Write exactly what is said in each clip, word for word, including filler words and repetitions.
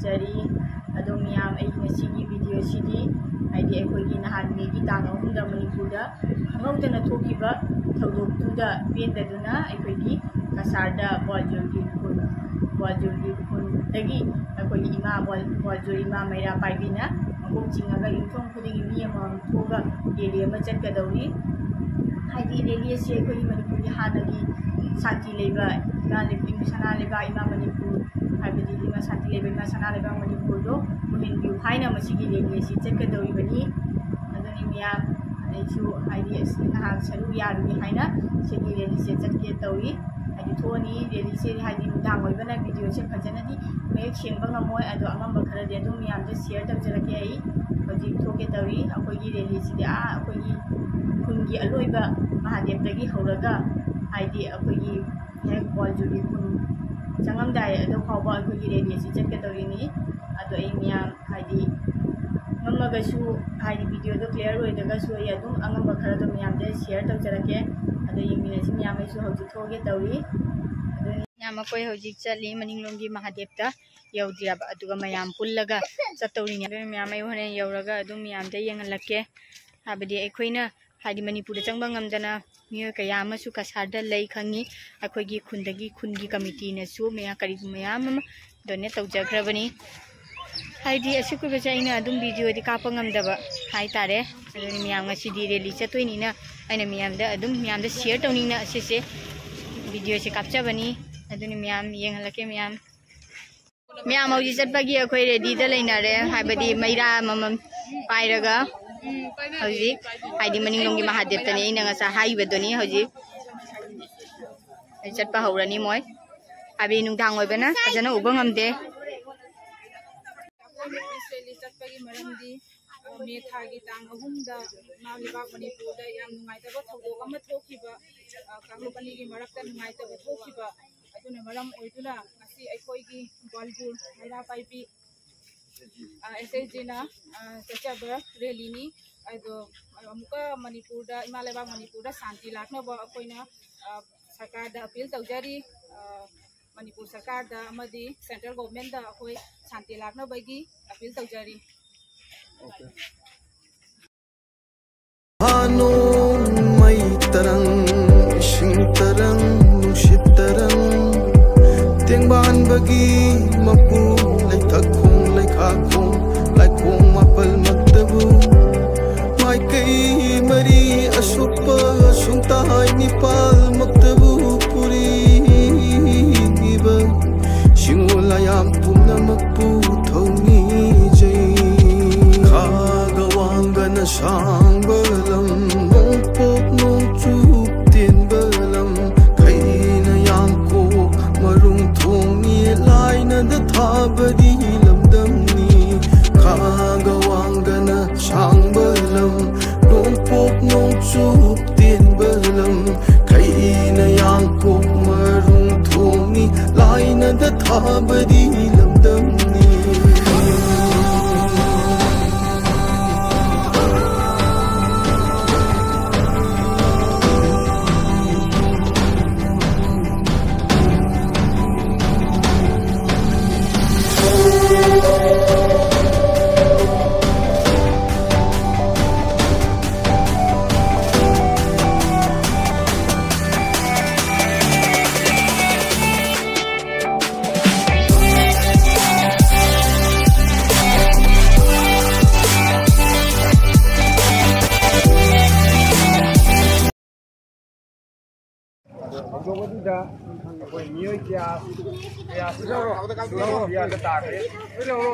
ꯖꯔꯤ꯫ ꯑꯗꯣ ꯃꯤꯌꯥꯝ, ꯑꯩ ꯉꯁꯤꯒꯤ ꯚꯤꯗꯤꯑꯣꯁꯤꯗꯤ ꯍꯥꯏꯗꯤ ꯑꯩꯈꯣꯏꯒꯤ ꯅꯍꯥꯟ ꯃꯦꯒꯤ ꯇꯥꯡ ꯑꯍꯨꯝꯗ ꯃꯅꯤꯄꯨꯔꯗ ꯈꯪꯍꯧꯗꯅ ꯊꯣꯛꯈꯤꯕ ꯊꯧꯗꯣꯛꯇꯨꯗ ꯄꯦꯟꯗꯗꯨꯅ ꯑꯩꯈꯣꯏꯒꯤ ꯀꯁꯥꯔꯗ ꯒ꯭ꯋꯥꯜꯖꯨꯔꯒꯤ ꯈꯨꯟ, ꯒ꯭ꯋꯥꯜꯖꯨꯔꯒꯤ ꯈꯨꯟꯗꯒꯤ ꯑꯩꯈꯣꯏꯒꯤ ꯏꯃꯥ ꯒ꯭ꯋꯥꯜ-, ꯒ꯭ꯋꯥꯜꯖꯨꯔ ꯏꯃꯥ ꯃꯩꯔꯥ ꯄꯥꯏꯕꯤꯅ ꯃꯀꯣꯛ ꯆꯤꯡꯉꯒ ꯌꯨꯝꯊꯣꯡ ꯈꯨꯗꯤꯡꯒꯤ ꯃꯤ ꯑꯃꯃꯝ ꯊꯣꯛꯑꯒ ꯔꯦꯂꯤ ꯑꯃ ꯆꯠꯀꯗꯧꯔꯤ꯫ ꯍꯥꯏꯗꯤ ꯔꯦꯂꯤ ꯑꯁꯤ ꯑꯩꯈꯣꯏꯒꯤ ꯃꯅꯤꯄꯨꯔꯒꯤ ꯍꯥꯟꯅꯒꯤ ꯁꯥꯟꯇꯤ ꯂꯩꯕ ꯏꯃꯥ ꯂꯩ-, ꯁꯅꯥ ꯂꯩꯕꯥꯛ ꯏꯃꯥ ꯃꯅꯤꯄꯨꯔ, ꯍꯥꯏꯕꯗꯤ ꯏꯃꯥ ꯁꯥꯟꯇꯤ ꯂꯩꯕ ꯏꯃꯥ ꯁꯅꯥ ꯂꯩꯕꯥꯛ ꯃꯅꯤꯄꯨꯔꯗꯣ ꯄꯨꯍꯟꯕꯤꯌꯨ ꯍꯥꯏꯅ ꯃꯁꯤꯒꯤ ꯔꯦꯂꯤ ꯑꯁꯤ ꯆꯠꯀꯗꯧꯔꯤꯕꯅꯤ꯫ ꯑꯗꯨꯅꯤ ꯃꯤꯌꯥꯝ, ꯑꯩꯁꯨ ꯍꯥꯏꯗꯤ ꯑꯁ ꯅꯍꯥꯛ ꯁꯔꯨꯛ ꯌꯥꯔꯨꯒꯦ ꯍꯥꯏꯅ ꯁꯤꯒꯤ ꯔꯦꯂꯤꯁꯦ ꯆꯠꯀꯦ ꯇꯧꯏ꯫ ꯍꯥꯏꯗꯤ ꯊꯣꯛꯑꯅꯤ ꯔꯦꯂꯤꯁꯦ, ꯍꯥꯏꯗꯤ ꯅꯨꯡꯗꯥꯡ ꯑꯣꯏꯕꯅ ꯚꯤꯗꯤꯑꯣꯁꯦ ꯐꯖꯅꯗꯤ ꯃꯌꯦꯛ ꯁꯦꯡꯕ ꯉꯝꯃꯣꯏ, ꯑꯗꯣ ꯑꯉꯝꯕ ꯈꯔꯗꯤ ꯑꯗꯨꯝ ꯃꯤꯌꯥꯝꯗ ꯁꯤꯌꯔ ꯇꯧꯖꯔꯛꯀꯦ꯫ ꯑꯩ ꯍꯧꯖꯤꯛ ꯊꯣꯛꯀꯦ ꯇꯧꯔꯤ꯫ ꯑꯩꯈꯣꯏꯒꯤ ꯔꯦꯂꯤꯁꯤꯗꯤ ꯑꯥ ꯑꯩꯈꯣꯏꯒꯤ ꯈꯨꯟꯒꯤ ꯑꯂꯣꯏꯕ ꯃꯍꯥꯗꯦꯕꯇꯒꯤ ꯍꯧꯔꯒ ꯍꯥꯏꯗꯤ ꯑꯩꯈꯣꯏꯒꯤ ꯍꯦꯛ ꯒ꯭ꯋꯥꯜꯖꯨꯔꯤ ꯈꯨꯟ ꯆꯪꯉꯝꯗꯥꯏ ꯑꯗꯨ ꯐꯥꯎꯕ ꯑꯩꯈꯣꯏꯒꯤ ꯔꯦꯂꯤ ꯑꯁꯤ ꯆꯠꯀꯗꯧꯔꯤꯅꯤ꯫ ꯑꯗꯣ ꯑꯩ ꯃꯤꯌꯥꯝ ꯍꯥꯏꯗꯤ ꯉꯝꯃꯒꯁꯨ ꯍꯥꯏꯗꯤ ꯚꯤꯗꯤꯑꯣꯗꯣ ꯀ꯭ꯂꯤꯌꯥꯔ ꯑꯣꯏꯗ꯭ꯔꯒꯁꯨ ꯑꯩ ꯑꯗꯨꯝ ꯑꯉꯝꯕ ꯈꯔꯗꯣ ꯃꯌꯥꯝꯗ ꯁꯤꯌꯔ ꯇꯧꯖꯔꯛꯀꯦ꯫ ꯑꯗꯣ ꯌꯦꯡꯃꯤꯟꯅꯁꯤ ꯃꯌꯥꯝ, ꯑꯩꯁꯨ ꯍꯧꯖꯤꯛ ꯊꯣꯛꯑꯒꯦ ꯇꯧꯔꯤ꯫ ꯑꯗꯨꯅꯤ ꯃꯌꯥꯝ ꯑꯩꯈꯣꯏ ꯍꯧꯖꯤꯛ ꯆꯠꯂꯤ ꯃꯅꯤꯡꯂꯣꯝꯒꯤ ꯃꯍꯥꯗꯦꯕꯇ ꯌꯧꯗ꯭ꯔꯤꯕ, ꯑꯗꯨꯒ ꯃꯌꯥꯝ ꯄꯨꯜꯂꯒ ꯆꯠꯇꯧꯔꯤꯅꯤ꯫ ꯑꯗꯨꯅ ꯃꯌꯥꯝ ꯑꯩ ꯍꯣꯔꯦꯟ ꯌꯧꯔꯒ ꯑꯗꯨꯝ ꯃꯌꯥꯝꯗ ꯌꯦꯡꯍꯜꯂꯛꯀꯦ꯫ ꯍꯥꯏꯕꯗꯤ ꯑꯩꯈꯣꯏꯅ ꯍꯥꯏꯗꯤ ꯃꯅꯤꯄꯨꯔꯗ ꯆꯪꯕ ꯉꯝꯗꯅ ꯃꯤꯑꯣꯏ ꯀꯌꯥ ꯑꯃꯁꯨ ꯀꯁꯥꯔꯗ ꯂꯩ ꯈꯪꯉꯤ꯫ ꯑꯩꯈꯣꯏꯒꯤ ꯈꯨꯟꯗꯒꯤ ꯈꯨꯟꯒꯤ ꯀꯃꯤꯇꯤꯅꯁꯨ ꯃꯌꯥꯝ ꯀꯔꯤ ꯃꯌꯥꯝ ꯑꯃ ꯗꯣꯅꯦꯠ ꯇꯧꯖꯈ꯭ꯔꯕꯅꯤ꯫ ꯍꯥꯏꯗꯤ ꯑꯁꯨꯛ ꯀꯨꯏꯕꯁꯦ ꯑꯩꯅ ꯑꯗꯨꯝ ꯚꯤꯗꯤꯑꯣꯗꯤ ꯀꯥꯞꯄ ꯉꯝꯗꯕ ꯍꯥꯏꯇꯥꯔꯦ꯫ ꯑꯗꯨꯅ ꯃꯌꯥꯝ ꯉꯁꯤꯗꯤ ꯔꯦꯂꯤ ꯆꯠꯇꯣꯏꯅꯤꯅ ꯑꯩꯅ ꯃꯌꯥꯝꯗ ꯑꯗꯨꯝ ꯃꯌꯥꯝꯗ ꯁꯤꯌꯔ ꯇꯧꯅꯤꯡꯅ ꯑꯁꯤꯁꯦ ꯚꯤꯗꯤꯑꯣꯁꯦ ꯀꯥꯞꯆꯕꯅꯤ꯫ ꯑꯗꯨꯅ ꯃꯌꯥꯝ ꯌꯦꯡꯍꯜꯂꯛꯀꯦ ꯃꯌꯥꯝ꯫ ꯃꯌꯥꯝ ꯍꯧꯖꯤꯛ ꯆꯠꯄꯒꯤ ꯑꯩꯈꯣꯏ ꯔꯦꯗꯤꯗ ꯂꯩꯅꯔꯦ, ꯍꯥꯏꯕꯗꯤ ꯃꯩꯔꯥ ꯑꯃꯃꯝ ꯄꯥꯏꯔꯒ ꯍꯧꯖꯤꯛ ꯍꯥꯏꯗꯤ ꯃꯅꯤꯡꯂꯣꯝꯒꯤ ꯃꯍꯥꯗꯦꯕꯇꯅꯤ ꯑꯩꯅ ꯉꯁꯥꯏ ꯍꯥꯏꯈꯤꯕꯗꯨꯅꯤ꯫ ꯍꯧꯖꯤꯛ ꯑꯩ ꯆꯠꯄ ꯍꯧꯔꯅꯤ ꯃꯣꯏ, ꯍꯥꯏꯕꯗꯤ ꯅꯨꯡꯗꯥꯡ ꯑꯣꯏꯕꯅ ꯐꯖꯅ ꯎꯕ ꯉꯝꯗꯦ꯫ ꯑꯩꯈꯣꯏꯅ ꯄꯤꯁ ꯔꯦꯂꯤ ꯆꯠꯄꯒꯤ ꯃꯔꯝꯗꯤ, ꯑ, ꯃꯦ ꯊꯥꯒꯤ ꯇꯥꯡ ꯑꯍꯨꯝꯗ ꯏꯃꯥ ꯂꯩꯕꯥꯛ ꯃꯅꯤꯄꯨꯔꯗ ꯌꯥꯝ ꯅꯨꯡꯉꯥꯏꯇꯕ ꯊꯧꯗꯣꯛ ꯑꯃ ꯊꯣꯛꯈꯤꯕ, ꯑ, ꯀꯥꯡꯂꯨꯞ ꯑꯅꯤꯒꯤ ꯃꯔꯛꯇ ꯅꯨꯡꯉꯥꯏꯇꯕ ꯊꯣꯛꯈꯤꯕ ꯑꯗꯨꯅ ꯃꯔꯝ ꯑꯣꯏꯗꯨꯅ ꯉꯁꯤ ꯑꯩꯈꯣꯏꯒꯤ ꯒ꯭ꯋꯥꯜꯖꯨꯔ ꯃꯩꯔꯥ ꯄꯥꯏꯕꯤ, ꯑ, ꯑꯦꯁ ꯑꯦꯁ ꯖꯤꯅ, ꯑ, ꯆꯠꯆꯕ ꯔꯦꯂꯤꯅꯤ꯫ ꯑꯗꯣ ꯑꯃꯨꯛꯀ ꯃꯅꯤꯄꯨꯔꯗ, ꯏꯃꯥ ꯂꯩꯕꯥꯛ ꯃꯅꯤꯄꯨꯔꯗ ꯁꯥꯟꯇꯤ ꯂꯥꯛꯅꯕ ꯑꯩꯈꯣꯏꯅ, ꯑ, ꯁꯔꯀꯥꯔꯗ ꯑꯄꯤꯜ ꯇꯧꯖꯔꯤ꯫ ꯑ, ꯃꯅꯤꯄꯨꯔ ꯁꯔꯀꯥꯔꯗ ꯑꯃꯗꯤ ꯁꯦꯟꯇ꯭ꯔꯦꯜ ꯒꯣꯚꯔꯟꯃꯦꯟꯗ ꯑꯩꯈꯣꯏ ꯁꯥꯟꯇꯤ ꯂꯥꯛꯅꯕꯒꯤ ꯑꯄꯤꯜ ꯇꯧꯖꯔꯤ꯫ ꯍꯥꯅꯣꯡ ꯃꯩ ꯇꯔꯪ, ꯏꯁꯤꯡ ꯇꯔꯪ, ꯅꯨꯡꯁꯤꯠ ꯇꯔꯪ, ꯇꯦꯡꯕꯥꯟꯕꯒꯤ ꯃꯄꯨ, ꯂꯩꯊꯛꯈꯣꯡ, ꯂꯩꯈꯥꯈꯣꯡ, ꯂꯥꯏꯈꯣꯡ ꯃꯥꯄꯜꯃꯛꯇꯕꯨ, ꯃꯥꯏꯀꯩ ꯃꯔꯤ ꯑꯁꯨꯞꯄ ꯁꯨꯡꯇꯥꯏ ꯅꯤꯄꯥꯜꯃꯛꯇꯕꯨ ꯄꯨꯔꯤꯕ ꯁꯤꯡꯉꯣ ꯂꯥꯌꯥꯝ ꯄꯨꯝꯅꯃꯛꯄꯨ ꯊꯧꯅꯤꯖꯩ꯫ ꯈꯥꯒ ꯋꯥꯡꯒꯅ ꯁꯥꯡꯕ ꯂꯝ, ꯅꯣꯡꯄꯣꯛ ꯅꯣꯡꯆꯨꯞ ꯇꯦꯟꯕ ꯂꯝ, ꯈꯩꯅ ꯌꯥꯡꯀꯣꯛ ꯃꯔꯨꯡ ꯊꯣꯡꯅꯤ, ꯂꯥꯏꯅꯗ ꯊꯥꯕꯗꯤ ꯂꯝꯗꯝꯅꯤ꯫ ꯈꯥꯒ ꯋꯥꯡꯒꯅ ꯁꯥꯡꯕ ꯂꯝ, ꯅꯣꯡꯄꯣꯛ ꯅꯣꯡꯆꯨꯞ ꯇꯦꯟꯕ ꯂꯝ, ꯈꯩꯅ ꯌꯥꯡꯀꯣꯛ ꯃꯔꯨꯡ ꯊꯣꯡꯅꯤ, ꯂꯥꯏꯅꯗ ꯊꯥꯕꯗꯤ ꯂꯝꯗꯝꯅꯤ꯫ ꯍꯧꯗꯣꯛꯄꯗꯨꯗ ꯑꯩꯈꯣꯏ ꯃꯤꯑꯣꯏ ꯀꯌꯥ, ꯀꯌꯥ ꯁꯨꯔꯕ ꯀꯌꯥꯗ ꯇꯥꯈ꯭ꯔꯦ? ꯂꯣꯏ ꯂꯧꯔꯣ꯫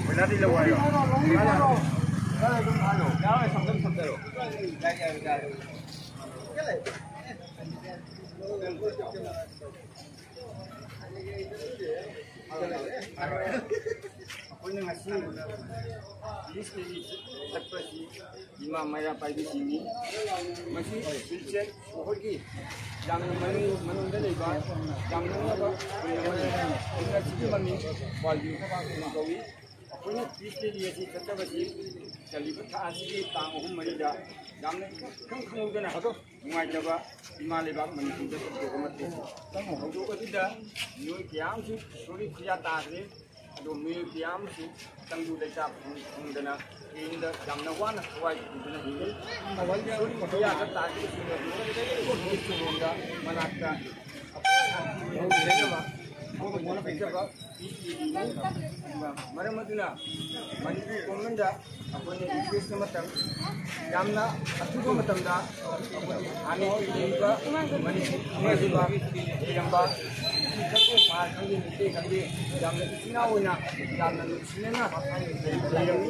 ꯄꯩꯁꯥꯗꯤ ꯂꯧ ꯍꯥꯏꯔꯣ? ꯌꯥꯔꯦ, ꯁꯝꯖꯜꯂꯨ, ꯁꯝꯖꯜꯂꯨ꯫ ꯑꯩꯈꯣꯏꯅ ꯉꯁꯤ ꯄꯤꯁ ꯗꯦꯜꯂꯤ ꯆꯠꯄꯁꯤ ꯏꯃꯥ ꯃꯩꯔꯥ ꯄꯥꯏꯕꯤꯁꯤꯡꯅꯤ꯫ ꯃꯁꯤ ꯋꯤꯜꯆꯤꯌꯔ ꯑꯩꯈꯣꯏꯒꯤ ꯌꯥꯝꯅ ꯃꯅꯨꯡ, ꯃꯅꯨꯡꯗ ꯂꯩꯕ ꯌꯥꯝ ꯅꯛꯅꯕ ꯈꯨꯟ ꯑꯃꯅꯤ꯫ ꯈꯨꯟ ꯑꯁꯤꯒꯤ ꯃꯃꯤꯡ ꯋꯥꯜꯒꯤ ꯊꯕꯥꯛ ꯈꯨꯟ ꯀꯧꯏ꯫ ꯑꯩꯈꯣꯏꯅ ꯄꯤꯁ ꯗꯦꯜꯂꯤ ꯑꯁꯤ ꯆꯠꯆꯕꯁꯤ ꯆꯠꯂꯤꯕ ꯊꯥ ꯑꯁꯤꯒꯤ ꯇꯥꯡ ꯑꯍꯨꯝ ꯃꯔꯤꯗ ꯌꯥꯝꯅ ꯏꯈꯪ ꯈꯪꯍꯧꯗꯅ ꯅꯨꯡꯉꯥꯏꯇꯕ ꯏꯃꯥ ꯂꯩꯕꯥꯛ ꯃꯅꯤꯄꯨꯔꯗ ꯊꯧꯗꯣꯛ ꯑꯃ ꯊꯣꯛꯈꯤ꯫ ꯊꯧꯗꯣꯛ ꯑꯗꯨꯗ ꯃꯤꯑꯣꯏ ꯀꯌꯥ ꯑꯃꯁꯨ ꯁꯣꯔꯤ ꯈꯨꯌꯥ ꯇꯥꯈ꯭ꯔꯦ꯫ ꯑꯗꯣ ꯃꯤꯑꯣꯏ ꯀꯌꯥ ꯑꯃꯁꯨ ꯇꯪꯗꯨ ꯂꯩꯇꯥ ꯐꯪꯗꯅ ꯇ꯭ꯔꯦꯟꯗ ꯌꯥꯝꯅ ꯋꯥꯅ ꯊꯋꯥꯏ ꯄꯨꯗꯨꯅ ꯍꯤꯡꯂꯤ꯫ ꯁꯣꯔꯤ ꯈꯨꯌꯥꯗ ꯇꯥꯈꯤꯕꯁꯤꯡ ꯑꯗꯨ ꯃꯅꯥꯛꯇ ꯃꯔꯝ ꯑꯗꯨꯅ ꯃꯅꯤꯄꯨꯔ ꯒꯣꯔꯃꯦꯟꯗ ꯑꯩꯈꯣꯏꯅ ꯔꯤꯀ꯭ꯋꯦꯁ ꯑꯃꯇꯪ, ꯌꯥꯝꯅ ꯑꯊꯨꯕ ꯃꯇꯝꯗ ꯑꯩꯈꯣꯏꯒꯤ ꯍꯥꯟꯅ ꯂꯩꯔꯤꯕ ꯃꯅꯤꯄꯨꯔ ꯂꯩꯔꯝꯕ ꯃꯥ ꯈꯪꯗꯦ, ꯃꯤꯇꯩ ꯈꯪꯗꯦ, ꯌꯥꯝꯅ ꯏꯆꯤꯟ ꯏꯅꯥꯎ ꯑꯣꯏꯅ ꯌꯥꯝꯅ ꯅꯨꯡꯁꯤꯅꯅ ꯂꯩꯔꯝꯃꯤ꯫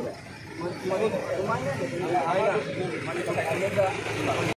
ꯑꯗꯨꯃꯥꯏꯅ ꯍꯥꯏꯅ ꯃꯅꯤꯄꯨꯔ ꯒꯣꯔꯃꯦꯟꯗ